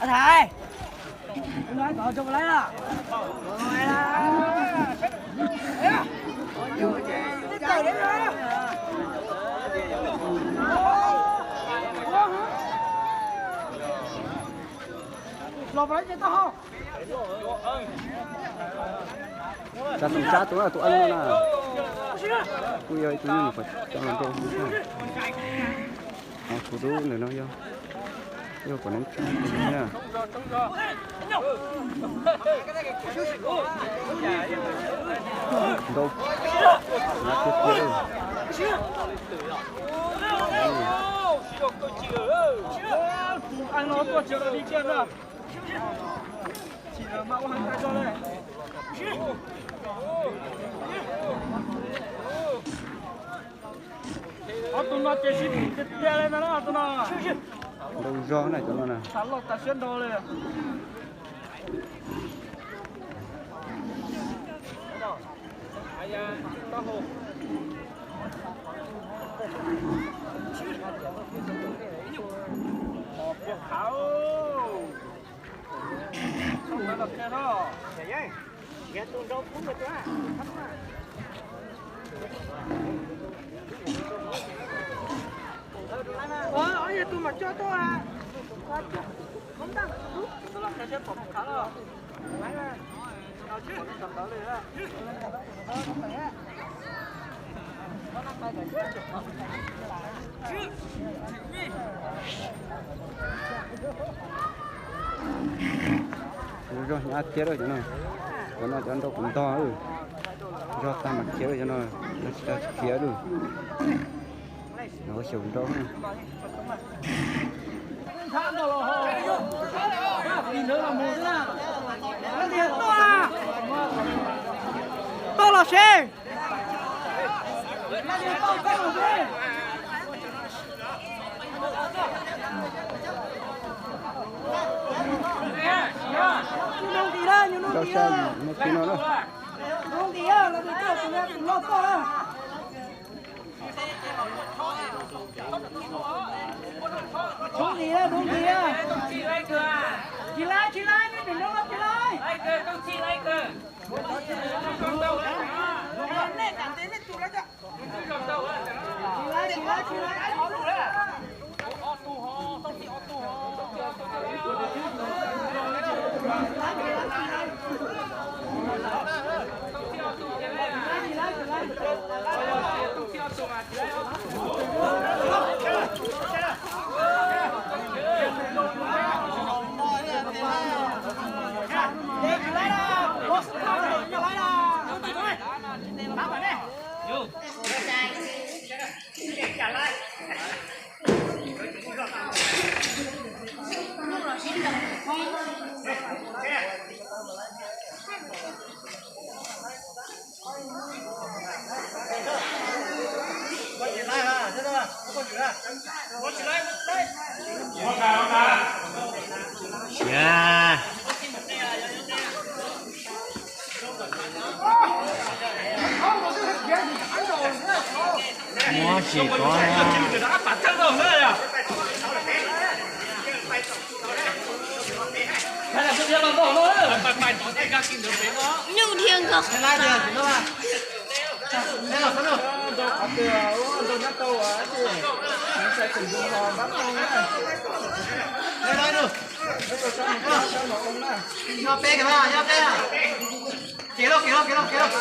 Thaiv. Los vào đây cho tao không? Tsab xeem Tsab tus, tus eeb no na, kuj yog ib tug neeg nyuam qhuav coj los nrau thiab. Ho tus dub ntawm no yog, yog kuv neeb tsab na. Ntau, na tiag tiag. Ob tug no ces sib tiag tiag li no, ob tug no. Ntau zog na cov no na. Loj tas siab nrho li. Zog nyab thiab lawm cov no. Cov no cov nrau kuv ntog, zog tag mas khiav lawm cov no, tsis tag tsis khiav lawm. No xyaum nrau. Tau los seb. Rau sab no ti no na. Siav. Muab tsis kov. Nyuj dhia nkawg. Nyob peb kawg, nyob peb. Kiag lauj, kiag lauj, kiag lauj, kiag lauj.